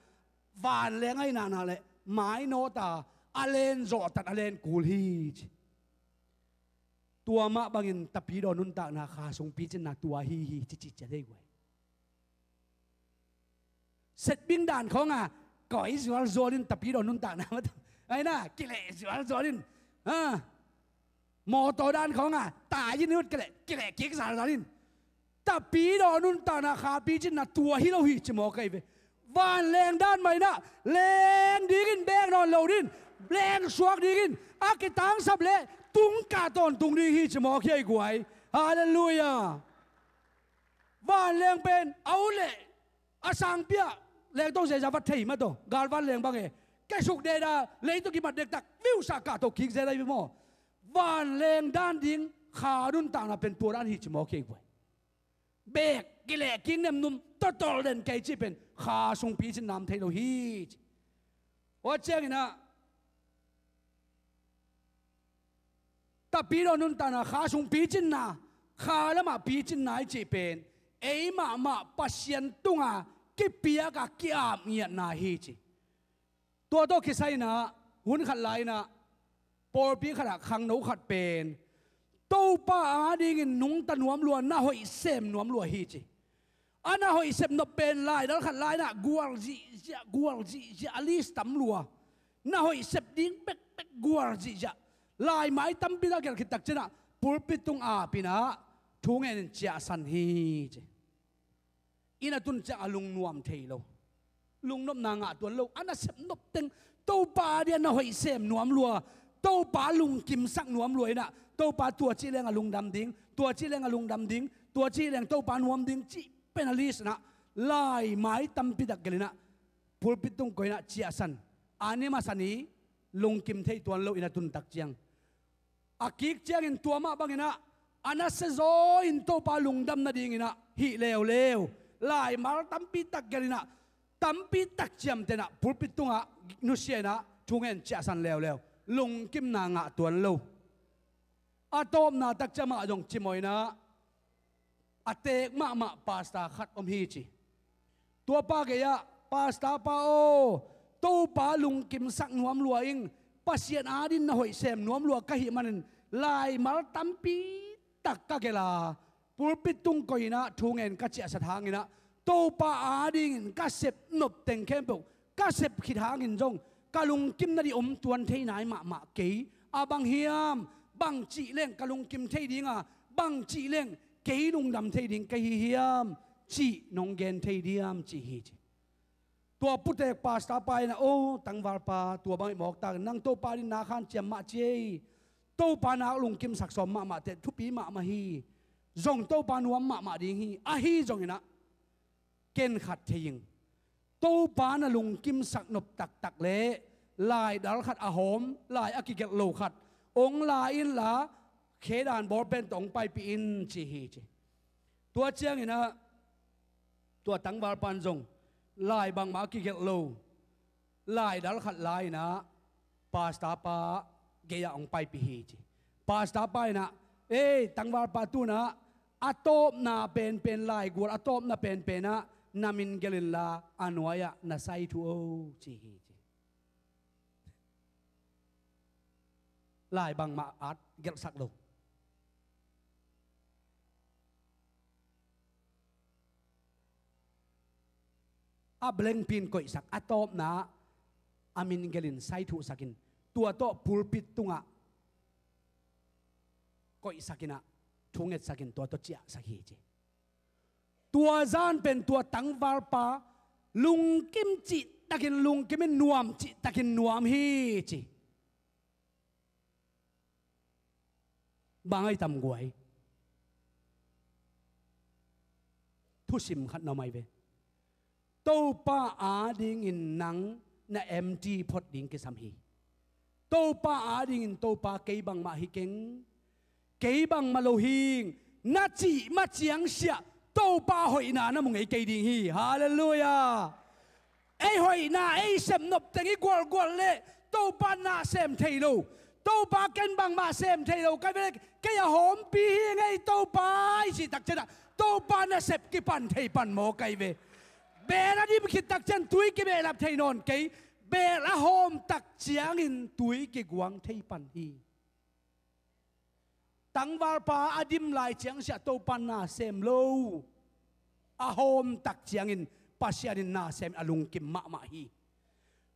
vanleng ahih nak leh mainawt a, a len zawhtat a len kul hi ci. Tua mah bangin tapidaw nuntakna kha sung picinna tua hi hi ci ci cia thei guai. Setbing dan khawng a kawi zualzual in tapidaw nuntakna mah tawh, ai na, kileh zualzual in, a, mawtaw dan khawng a tai in ut kileh, kileh kik zalzal in. Tapidaw nuntakna kha picinna tua hi lo hi ci mawk ahi ve. Vanleng dan mah in ah leng dingin beek nawn lo dingin, leng suak dingin a kitangsap leh tungkah tawntung ding hi ci mawk hi ahi guai. Halleluiah. Vanleng pen a ut leh a sangpi ah lengto zeza vat thei mah tawh, galvanleng bang e, kesuk deda leitung kimat dektak viusah kahto kik zel ahi ve maw. Vanleng dan ding kha nuntakna pen tua dan hi ci mawk hi ahi guai. Beek kileh kik nemnum tawtawlh den kei cih pen kha sung picinna om thei lo hi ci. Tua ciangin ah tapidaw nuntakna kha sung picinna, kha lamah picinna i cih pen ei mahmah Pasian tungah kipiak a ki-ap ngiatna hi ci. Tua tawh kisai in ah hun khat lai in ah pawlpi khatah khangno khat pen Topa adingin nungta nuam lua, na hoih sem nuam lua hi ci. A na hoih sep nop pen laidal khat lai in ah gual zihziah, gual zihziah, a list tam lua. Na hoih sep ding bekbek gual zihziah. Laimai tampi tak gelh khit tak ciangin ah pulpit tung ap in ah thu ngenin ciahsan hi ci. Inn a tun ciang a lungnuam thei lo. Lungnopna ngah tuan lo. A nasep nop teng Topa ading a na hoih sem nuam lua, Topa lungkimsak nuam lua in ah, Topa tua cih leng a lungdam ding, tua cih leng a lungdam ding, tua cih leng Topa nuam ding cih pen a list in ah laimai tampi tak gelh in ah pulpit tung koih in ah ciahsan. A ni masa ni lungkim thei tuan lo inn a tun tak ciang. A kik ciangin tua mah bangin ah a nasia zaw in Topa lungdam nadingin ah hih leuleu. Laimal tampi tak gelh in ah tampi tak ciamteh in ah pulpit tungah nusia in ah thu ngen ciahsan leuleu. Lungkimna ngah tuan lo. A tawpna tak ciang mah zong cimawh in ah a teek mahmah pastor khat om hi ci. Tua pa gei-ah, "Pastor pa aw, Topa lungkimsak nuam lua ing, Pasian ading na hoih sem nuam lua ka hih manin laimal tampi tak ka gelh a, pulpit tung koih in ah thu ngen ka ciahsat hangin ah Topa adingin ka sep nop teng khempeuh ka sep khit hangin zong ka lungkim nading om tuan thei nai mahmah kei. A bang hiam? Bang cih leng ka lungkim thei ding a, bang cih leng kei lungdam thei ding ka hi hiam?" cih nong gen thei diam ci hi ci. Tua putek pastor pa in ah, "O tangvalpa, tua bang i mawktak nang Topa adingin nak hanciam mah ci ei. Topa nak lungkimsak sawm mahmah teh thupi mahmah hi. Zong Topa nuam mahmah ding hi. Ahi zongin ah ken khat thei ing. Topa na lungkimsak nop taktak leh laidal khat a hawm, lai a kigelh lo khat hong la inla, khedan bawlpen tawh hong paipih in," ci hi ci. Tua ciangin ah tua tangvalpa in zong lai bangmah a kigelh lo laidal khat la in ah pastor pa gei-ah hong paipih hi ci. Pastor pa in ah, "Ei tangvalpa, tu-in ah a tawpna penpen, laigual a tawpna penpen ah na min gelh inla, a nuai-ah na sai thuh o," ci hi ci. Lai bangmah a gelhsak lo. A blank pen koihsak, a tawpna a min gelhin sai thuhsakin, tua tawh pulpit tungah koihsakin ah, thungetsakin tua tawh ciahsak hi ci. Tua zan pen tua tangvalpa lungkim cihtakin lungkim in, nuam cihtakin nuam hi ci. Bang ahi tam guai? Thusim khat na om ahi ve. Topa adingin nang na empty phot ding kisam hi. Topa adingin, "Topa, kei bangmah hi keng, kei bangmah lo hing," na cih ma ciang siah Topa hoihna na mu ngei kei ding hi. Halleluiah. Ei hoihna, ei sepnop teng i gualgual leh Topa na sem thei lo. Topa, "Ken bangmah sem thei lo ka hi ve, kei a hawmpi hi ing ei Topa," i cih takciang ah Topa nasep kipan thei pan maw ka hi ve. Beel a dim khit takciang tui kibehlap thei nawn kei. Beel a hawm takciangin tui kiguang thei pan hi. Tangvalpa a dim lai ciang siah Topa na sem lo. A hawm takciangin Pasian in na sem, a lungkim mahmah hi.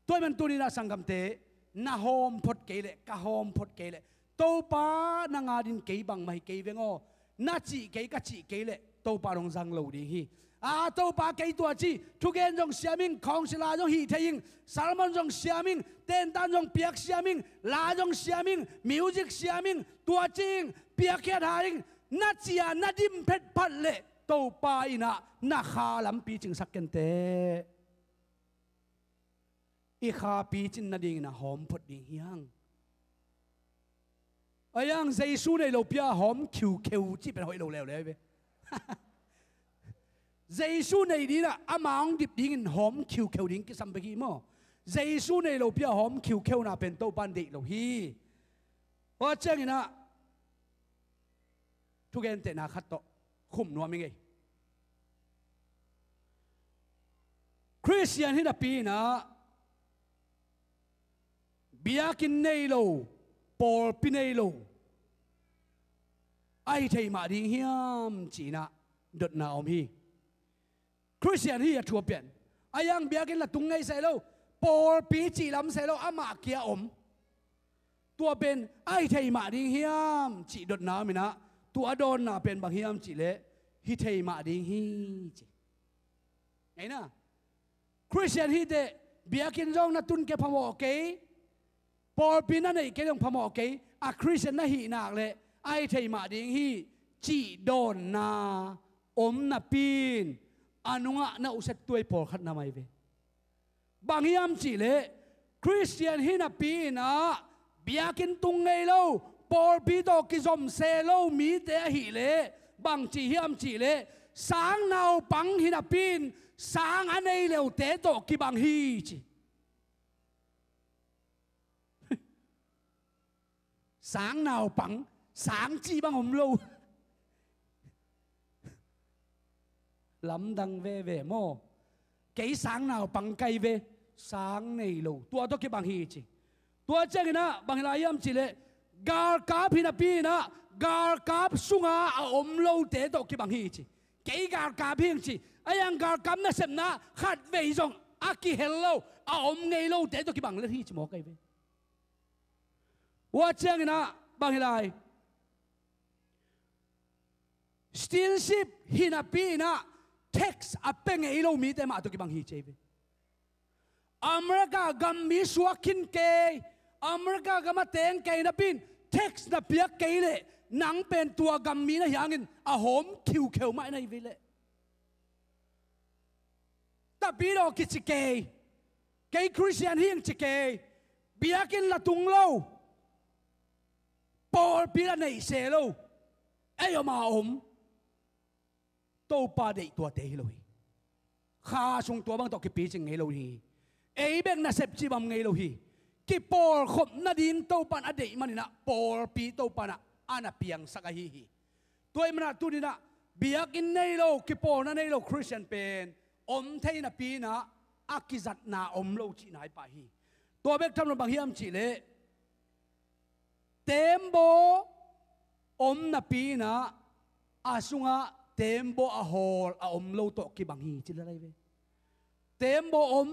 Tua ahih man tuni-in ah sanggamte, na hawm phot kei leh, ka hawm phot kei leh, "Topa, nang adingin kei bangmah hi kei veng aw," na cih kei, ka cih kei leh Topa in hong zang lo ding hi. "A, Topa, kei tua ci, thugen zong siam ing, khawngsila zong hih thei ing, sermon zong siam ing, tentan zong piak siam ing, la zong siam ing, music siam ing, tua ci ing, piakkhiat ha ing," na ci-a na dim phetphat leh Topa in ah na kha lampi cingsak kei inteh. I kha picin nadingin a hawm phot ding hi hang. Ahi hang Jesu nei lopi-a hawm khiukheu cih pen hoih lo leuleu hi ve. Jesu nei ding in ah ama hong dip dingin hawm khiukheu ding kisam bek hi maw. Jesu nei lopi-a hawm khiukheuna pen Topa in deih lo hi. Tua ciangin ah thugentehna khat tawh khum nuam ing ei. Khristian hi napi-in ah biakinn nei lo, pawlpi nei lo ahi thei mah ding hiam ci-in ah dotna om hi. Khristian hi a thu a pian. Ahi hang biakinn la tung ngei seh lo, pawlpi cih lam seh lo, amah kia om. Tua pen ahi thei mah ding hiam cih dotna om in ah, tua a dawnna pen bang hiam cih leh, "Hi thei mah ding hi," ci. Ngai na. Khristian hi teh biakinn zong na tun kei phamawh kei, pawlpi na neih kei zong phamawh kei, a Khristian na hih nak leh ahi thei mah ding hi cih dawnna om napi-in, a nungah na uset tuai pawlkhat na om ahi ve. Bang hiam cih leh, Khristian hi napi-in ah biakinn tung ngei lo, pawlpi tawh kizom se lo mite ahih leh bang ci hiam cih leh, sang naupang hi napi-in sang a nei lote tawh kibang hi ci. Sang naupang, sang cih bang om lo. Lamdang veve maw. Kei sang naupang ka hi ve, sang nei lo, tua tawh kibang hi ci. Tua ciangin ah bang hi lai hiam cih leh, galkap hi napi-in ah galkap sunga a om lote tawh kibang hi ci. Kei galkap hi ing ci. Ahi hang galkap nasepna khatvei zong a kihel lo, a om ngei lote tawh kibang let hi ci maw ka hi ve. Tua ciangin ah bang hi lai? Stewardship hi napi-in ah tax a pia ngei lo mite mah tawh kibang hi ci ei ve. America gammi suak khin kei, America gam a teng kei napi in text na piak kei leh nang pen tua gammi na hi hangin a hawm khiukheu mah na hi ve leh. Tapidaw kici kei, kei Khristian hi ing ci kei, biakinn la tung lo, pawlpi la neih se lo, ei om a om. Topa deih tuate hi lo hi. Kha sung tua bang tawh kipicing ngei lo hi. Ei bek nasep cih bang ngei lo hi. Kipawlkhop nading Topa in a deih manin ah pawlpi Topa in ah a na piangsak ahi hi. Tua ahih manin ah tuni in ah biakinn nei lo, kipawlna nei lo Khristian pen om thei napi in ah a kizatna om lo cihna hi pah hi. Tua bek tham lo bang hiam cih leh teembaw om napi in ah a sungah teembaw a hawl a om lo tawh kibang hi ci lel ahi ve. Teembaw om,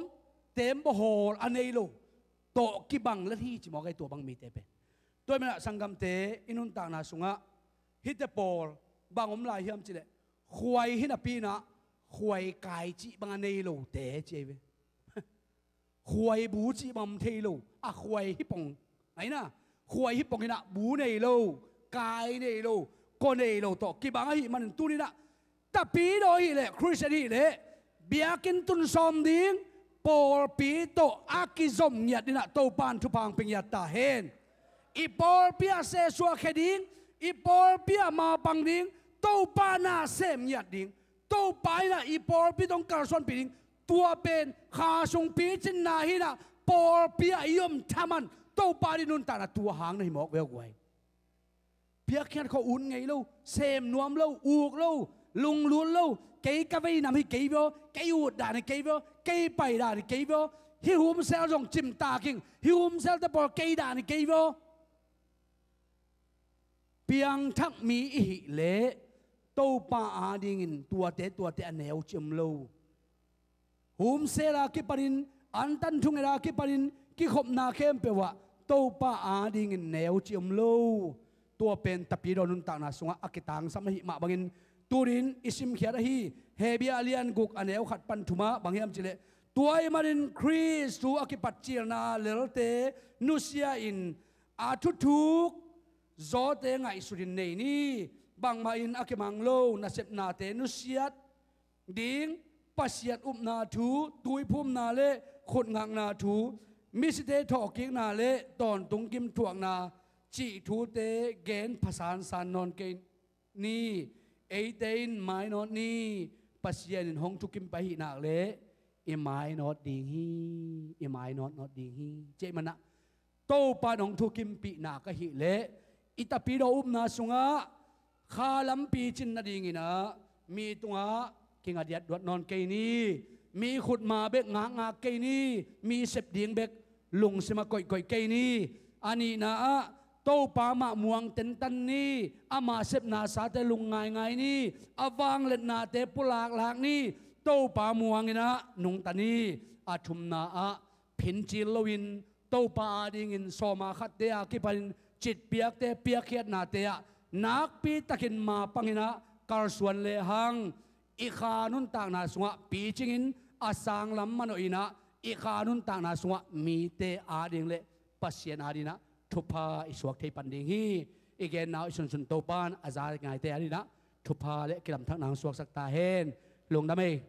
teembaw hawl a nei lo tawh kibang lel hi ci mawk ahi tua bang mite pen. Tua ahih manin ah sanggamte i nuntakna sungah hihte pawl bang om lai hiam cih leh khuai hi napi in ah khuai kai cih bang a nei lote ci ahi ve. Khuai bu cih bang om thei lo, a khuai hi pong. Ahi na, khuai hi pong in ah bu nei lo, kai nei lo, kaw nei lo tawh kibang ahih manin tuni in ah tapidaw ahih leh, Khristian ahih leh biakinn tun sawm ding, pawlpi tawh a kizom ngiat in ah Topa in thupha hong pia ngiat ta hen. I pawlpi ah sesuah khia ding, i pawlpi ah mapang ding, Topa na sem ngiat ding, Topa in ah i pawlpi tawh hong kalsuanpih ding. Tua pen kha sung picinna hi in ah pawlpi ah i om thaman Topa ading nuntakna tua hang na hi mawk ve aw guai. Piakkhiat khawh ut ngei lo, sem nuam lo, uk lo, lunglut lo. Kei ka vei nam hi kei ve aw, kei ut dan hi kei ve aw, kei pai dan hi kei ve aw. Hih humsel zong cimtak ing, hih humselte pawl kei dan hi kei ve aw. Piangthak mi i hih leh Topa adingin tuate tuate a neu ci om lo. Humsel a kipanin, antan thunget a kipanin kikhopna khempeuh ah Topa adingin neu ci om lo. Tua pen tapidaw nuntakna sungah a kitangsam ahih mah bangin tuni in i simkhiat ahi Hebru a lian guk a neu khat pan thum ah bang hiam cih leh, tua ahih manin Khrist thu a kipat cilna lelte nusia in a thuthuk zawte ngaihsut in nei ni. Bangmah in a kimang lo nasepnate nusiat ding, Pasian upna thu, tuiphumna le khutngakna thu, misite thawhkikna le tawntung gimthuakna cih thute gen phasansan nawn kei ni. Eite in mainawt ni. Pasian in hong thukim pah ahih nak leh i mainawt ding hi. I mainawt nawt ding hi. Cih ahih manin ah Topa in hong thukimpih nak ahih leh i tapidaw upna sungah kha lam picin nadingin ah mi tungah kingadiat duat nawn kei ni. Mi khutma bek ngakngak kei ni. Mi sep ding bek lungsim ah koihkoih kei ni. A nihna ah Topa mah muang tentan ni. Ama sepna sate lungngaingai ni. A vangliatnate pulaklak ni. Topa muang in ah nungta ni. A thumna ah phincil loin Topa adingin sawma khatte a kipanin citpiakte, piakkhiatnate ah nakpitakin mapang in ah kalsuan lehang i kha nuntakna sungah picingin a sanglam manawh in ah i kha nuntakna sungah mite ading le Pasian ading in ah thupha i suak thei pan ding hi. I genna uh i sunsun Topa in a za ngaite ading in ah thupha le kilamthakna hong suaksak ta hen. Lungdam ei.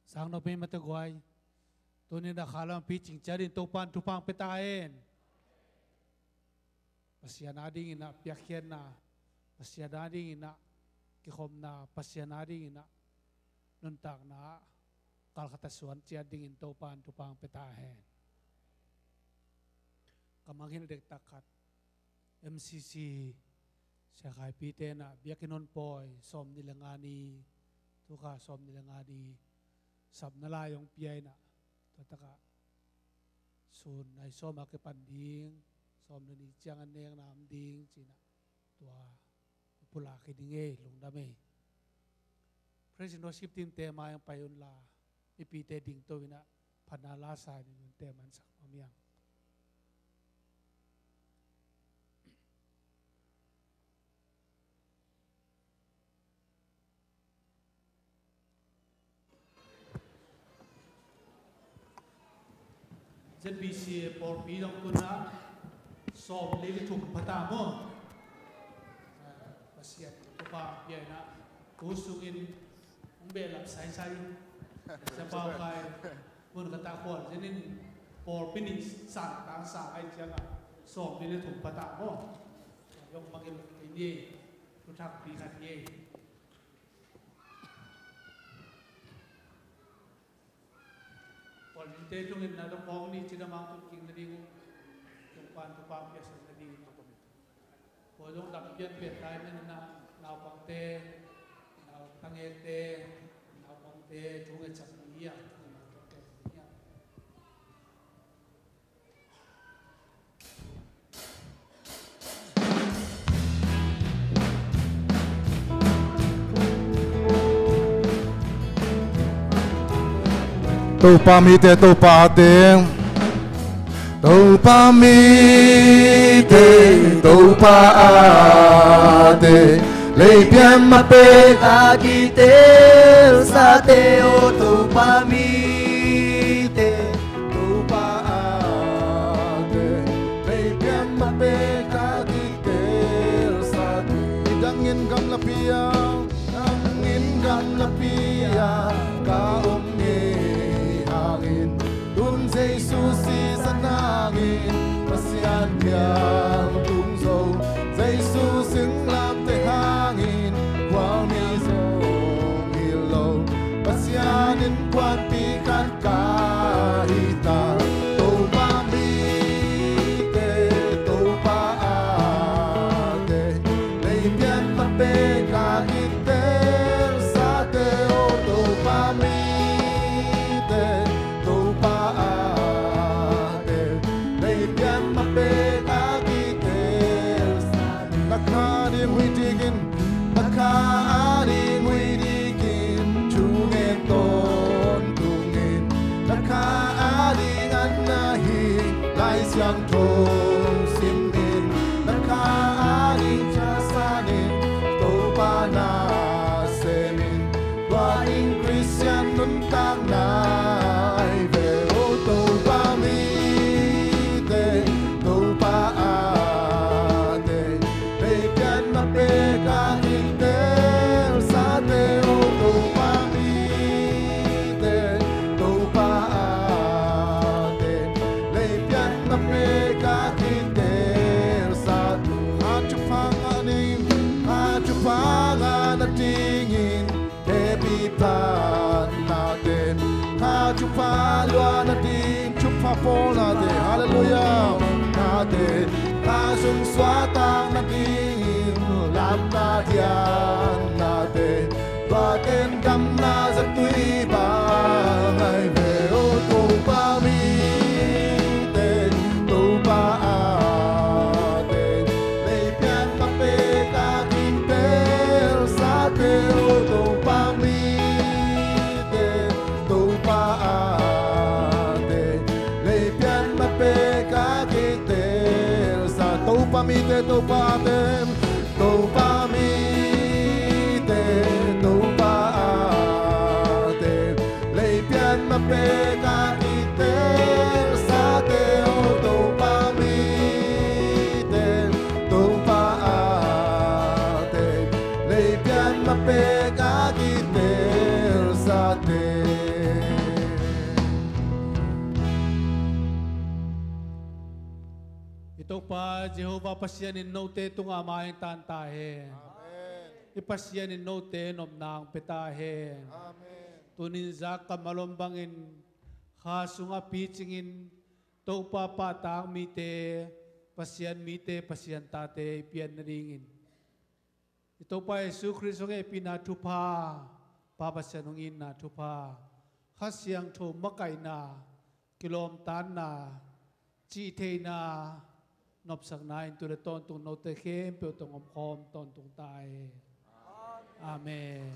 Sang nop ei mate guai. Tuni in a kha lam picing ciat in Topa in thupha hong pia ta hen. Pasian ading in ah piakkhiatna, Pasian ading in ah kikhopna, Pasian ading in ah nuntakna ah kalkhat a suan ciat dingin Topa in thupha hong pia ta hen. Ka mangngilh dektak khat, M C C siakhaipite in ah biakinn honpawi sawmnih le nga ni, thukha sawmnih le nga ni sapna lai hong pia in ah, tua takah sun nai sawm a kipan ding, sawm le nih ciang a nekna om ding ci in ah tua pulak hi ding ei, lungdam ei. Praise and worship team te mai hong pai unla, mipite dingto in ah phatna lasa in nunte mansak nuam hi hang. Z B C pawlpi dong tun ah sawmli le thum pha ta maw? Pasian thupha pia in ah tu sungin hong behlap saisai. Sia Pau Khai mun ka tak khual zen in pawlpi nih sang tang sang ahih ciangin sawmli le thum pha ta maw? Yong mangin kei ni ei, thuthang pi khat ni ei. Pawlpite tungin na dong khawng ni ci na mang tun king nading uh, Topa'n thupha piaksak nading in. Pawl zong dam pian pian tai men na naupangte, nau tangekte, naupangte, thungetsak ni hi a, Topa mite, Topa te. Topa mite, Topa ate. Leipian ma pek a kiteelsate, o Topa mite, Topa ate. Leipian ma pek a kiteelsate. Nidangin gamlapi ah, nidangin gamlapi ah ka om ngei hangin, tun Jesu sisan hangin, Pasian piang tung zo, Jesu singlamteh hangin, khualmi zong hi lo, Pasian innkuanpih khat ka hi ta. Topa mite, Topa ate, leipian ma pek a kiteelsate, o Topa mite, Topa ate, leipian ma pek a kiteelsate. Na kha ding huih dikin, na kha a ding huih dikin, thungen tawntungin, na kha a ding an na hi, Lai Siangtho simin, na kha a ding thasanin, Topa na semin, tua in Khristian nuntakna ahi ve. O Topa mite, Topa ate, leipian ma pek a kiteelsate, o Topa mite, Topa ate, leipian ma pek a kiteelsate. Kha thupha ngah ning, kha thupha ngah nadingin, hehpih phatnate, kha thupha luah nading, thupha pawlnate, halleluiah, nate, kha sung suahtak nadingin, lamna thiannate, tua ten damna zatui bang ahi ve. O Topa mite, Topa ate, leipian ma pek a kiteelsate, o Topa mite, Topa ate, leipian ma pek a kiteelsate. Topa mite, Topa ate, Topa mite, Topa ate, leipian ma pek a kiteelsate, o Topa mite, Topa ate, leipian ma pek a kiteelsate. I Topa Jehovah Pasian in note tungah mai tan ta hen. Amen. I Pasian in note nopna hong pia ta hen. Amen. Tunin zak ka malom bangin kha sungah picingin Topa pahtak mite, Pasian mite, Pasian tate i pian nadingin, i Topa Jesu Khrist hong hehpihna thupha, Pa Pasian hong itna thupha, Kha Siangtho makaihna, kilawmtatna, cihtheihna, nopsakna in tu le tawntung note khempeuh tawh omkhawm tawntung ta hi. Amen.